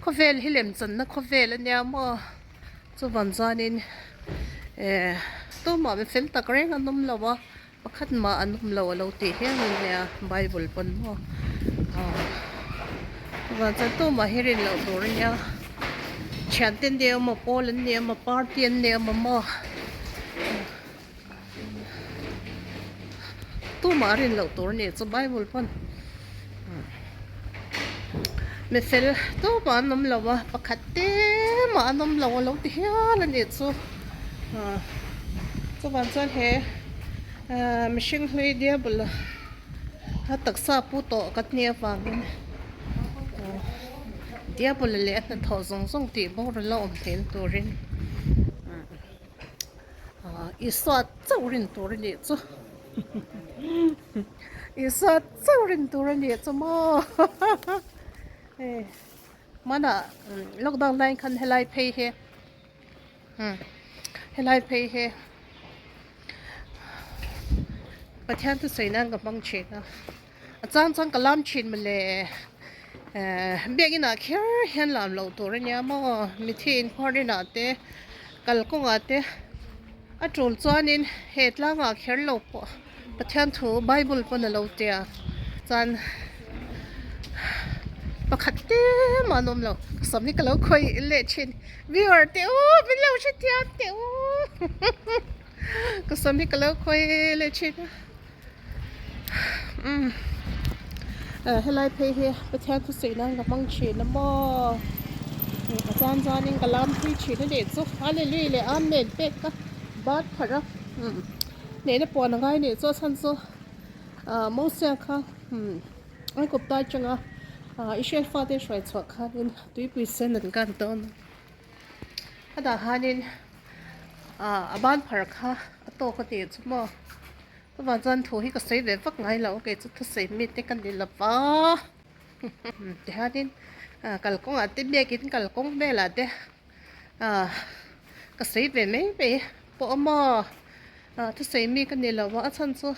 Khawvel hi lemchanna khawvel a nia maw chuvang chuanin eh tumah mi fel tak reng an awm lo a pakhat mah an awm lo a lo tih hial a nia bible pawn maw ah chuvang chuan tumah hi rin loh tur a nia thiante an ni emaw pawl an ni emaw party an ni emaw maw. Tumah rin loh tur a ni chu bible pawn mi fel tumah an awm lo a pakhat te mah an awm lo a lo ti hial a ni chu ah chuvang chuan he ah mihring hlui diabol a taksa pu tawh kan nih avangin diabol leh a hnathawh zawng zawng tih boral a awm theihna turin. Isua chauh rin tur a nih chu Isua chauh rin tur a nih chu maw hei hmanah lockdown lai khan helai phei hi helai phei hi Pathian thusawi nan ka hmang thin a. A chang chuan ka lam thin mawle ehh biakin ah kher hian lam loh tur a nia maw mithi inkhawr inah te kalkawngah te a tul chuanin he tlangah kher lo pawh Pathian thu bible pawn a lo tia chuan pakhat te mah an awm lo ka sam hi ka lo khawih leh thin viewer te u min lo hrethiam teh u ka sam hi ka lo khawih leh thin a. Umm helai phei hi Pathian thusawi nan ka hmang thin a maw a chan chuanin ka lam pui thin a nih chu hallelujah leh amen pek ka bat pharh a umm hnehna puan a ngai nih chu a chhan chu ah Mosia kha umm an kawp ta atanga ah Israel fate hruai chhuah khanin tuipui sen an kan dawn a a dah khanin ah a ban pharh kha a tawk a tih chu maw. Chuvang chuan thu hi ka sawi ve vak ngai lo kei chu thusawi mi te ka ni lo va tihianin kalkawngah te biakin kalkawng velah te ah ka sawi ve mai mai pawh a maw thusawi mi ka ni lo va a chhan chu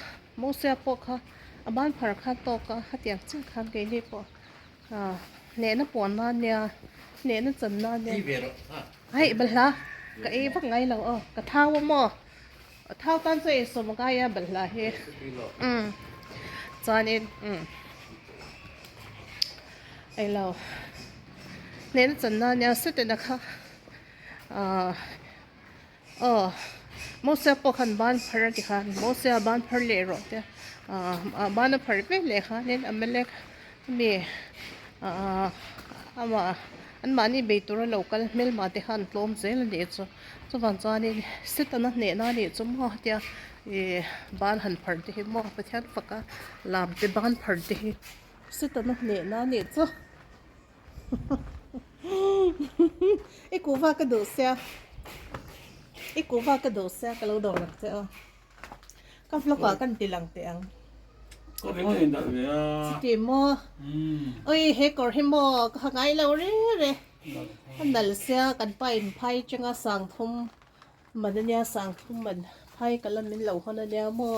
Mosia pawh kha a ban phar kha tawk a hetiang chiah khan keini pawh ah hnehna puan na ania hnehna chan na ania hei balhla ka ei vak ngai lo aw ka thau a maw. A thau tan chu einsawm a ngai a balhla hi umm chuanin umm englo hnehna channa ania Satan-a kha ahh aw Mosia pawh khan ban phar a ti khan Mosia ban phar leh rawh te ahh ban a phar vek leh khanin Amalek mi ahh amah anmahni bei tura lo kal hmelma te khan tlawm zel a nih chu. Chuvang chuanin Setana hnehna a nih chu maw tia ih ban han phar te hi maw Pathian faka lam te ban phar te hi Setana hnehna a nih chu i kuhva ka duh sia i kuhva ka duh sia ka lo dawr ang che aw ka vlog ah kan ti lang teh ang chuti maw ui he kawr hi maw ka ha ngai lo reng reng. A nal sia kan pa in phai changa sang thum man ania sang thum man phai ka la min lo hawn ania maw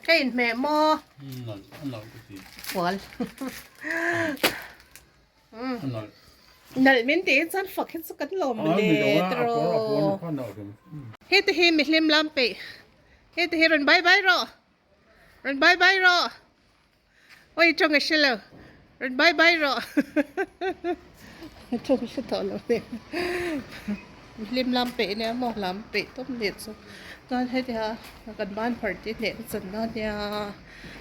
ka inhmeh maw fual nalh min tih hi chuan fak hi chu kan lawm le tiraw heti hi mihlim lam peih heti hi rawn bye bye rawh rawn bye bye rawh. Oi tawng a hre lo. Rawn bye bye rawh. Tawng hre tawh lo nen. Hlim lam peih nia maw lam peih tawp nih chu. Chuan hetia kan ban phar te hnehna channa nia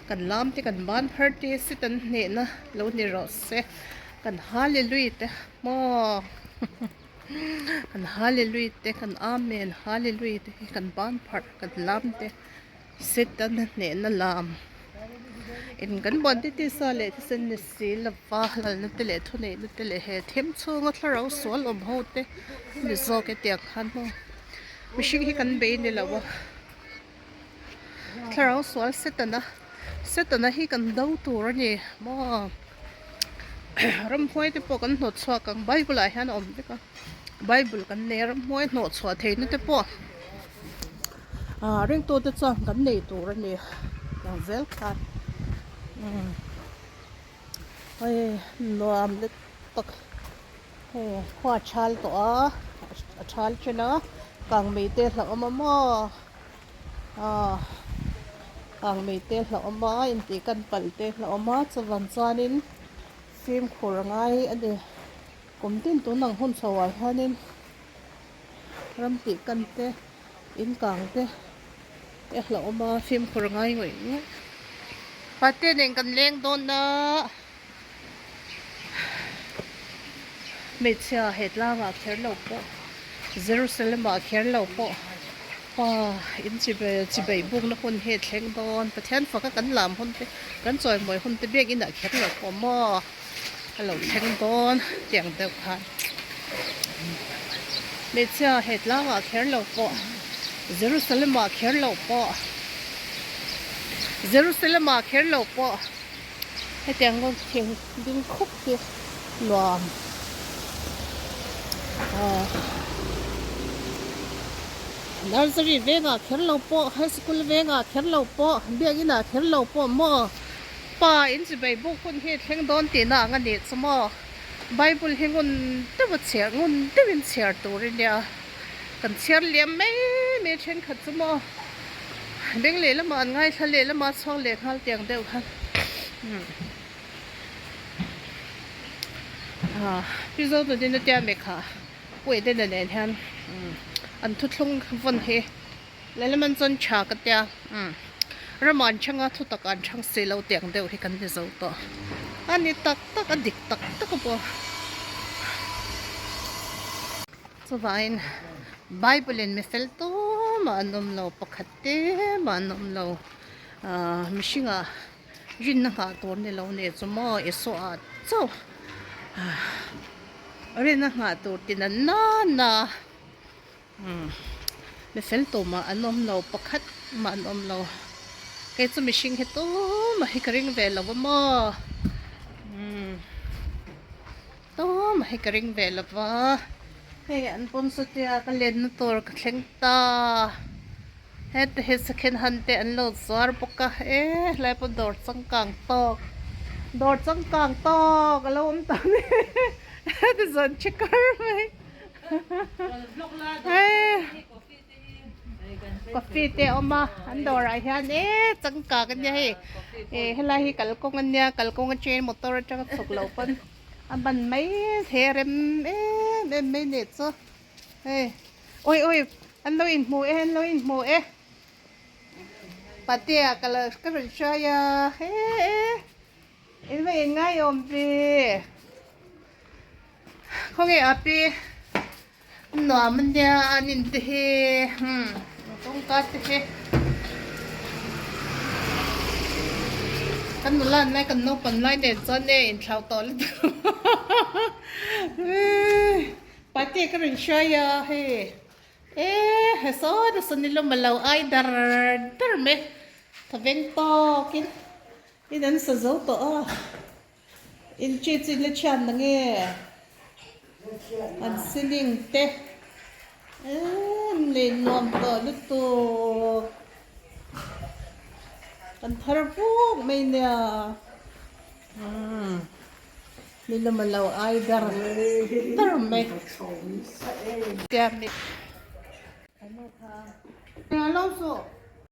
kan lam te kan ban phar te sit an hnehna lo ni rawh se. Kan hallelujah te maw kan hallelujah te kan amen hallelujah te hi kan ban phar kan lam te. Setana hnehna lam in kan buan te tisa leh thisen ni si lova lalna te leh thuneihna te leh he them chhunga thlarau sual awm ho te ni zawk e tiang khan maw mihring hi kan bei ni lo a thlarau sual setana setana hi kan do tur a ni maw ramhuai te pawh kan hnawt chhuak ang bible ah hian a awm vek a bible kan nei a ramhuai hnawh chhuah theihna te pawh. Ah ringtute chuan kan nei tur a ni ang zel khan umm hei nuam let tak. Hei khua a thal tawh a a thal then a kangmei te hlauh awm a maw ah kangmei te hlauh awm a intih kan palh te hlauh awm a chuvang chuanin fimkhur a ngai a ni kum tin tun ang hun chho ah hianin ram tih kan te in kang te te hlauh awm a fimkhur a ngai ngawih ngawih pate nen kan leng dawn a. Hmeichhia he tlangah kher lo pawh Jerusalem ah kher lo pawh pa in chibei bukna hun hi a thleng dawn Pathian faka kan lam hun te kan chawimawi hun te biakin ah kher lo pawh maw a lo thleng dawn tiang deuh khan hmeichhia he tlangah kher lo pawh Jerusalem ah kher lo pawh Jerusalem ah kher lo pawh. Hetiang rawn thing ding khup hi nuam ah nursery vengah kher lo pawh high school vengah kher lo pawh biakin ah kher lo pawh maw pa in chibei buk hun hi thleng dawn tihna ang a nih chu maw bible hi ngun deuh a chhiar ngun deuhin chhiar tur a nia kan chhiar liam mai mai thenkhat chu maw. Beng lehlamah an ngaithla lehlamah a chhuak leh nghal tiang deuh khan ah Pi Zonunin a tia mek kha Pu Edena nen hian an thuthlung vawn hi lehlam an chuan tha ka tia ramah an chhang a thutak an chhang si lo tiang deuh hi kan ni zo tawh a ni tak tak a dik tak tak a pawh. Chuvangin Bible in mi fel tumah an awm lo, pakhat te mah an awm lo. Ahh mihringah rinna nghah tur ni lo nih chu maw Isua chauh rinna nghah tur ti na nana umm mi fel tumah an awm lo, pakhat mah an awm lo. Kei chu mihring hi tumah hi ka ring ve lo a maw umm. Tumah hi ka ring ve lo va, hei an pawn satia ka lenna tur ka thleng ta, heta hi second hand te an lo zuar bawk a, e helai pawh dawr changkang tawk, dawr changkang tawk a lo awm ta mai heti zawn che kar mai hei coffee te a awm a an dawrah hian e changkang ania hei eh helai hi kalkawng ania kalkawng atangin motor atanga chhuk loh pawn a ban mai the rem em em mai nih chu hei awi awi an lo inhmu e an lo inhmu e patea ka lo ka rawn hruai a he e in va inngai awm ve khawnge a pi. Nuam ania an in te hi umm kawngka te hi kan nula an lai kan naupang lai nen chuan e inthlau tawh lutuk party ka rawn hruai a hei e he saw te sawn ilo malo ai dar dar mai thawveng tawkin in an sa zo tawh a. In chi chu in la chhiat na nge? An ceiling te emm nei nuam tawh lutuk. Kan thar vuk mai nia. Umm mi lawm a lo ai dar dar mai. Tia mi.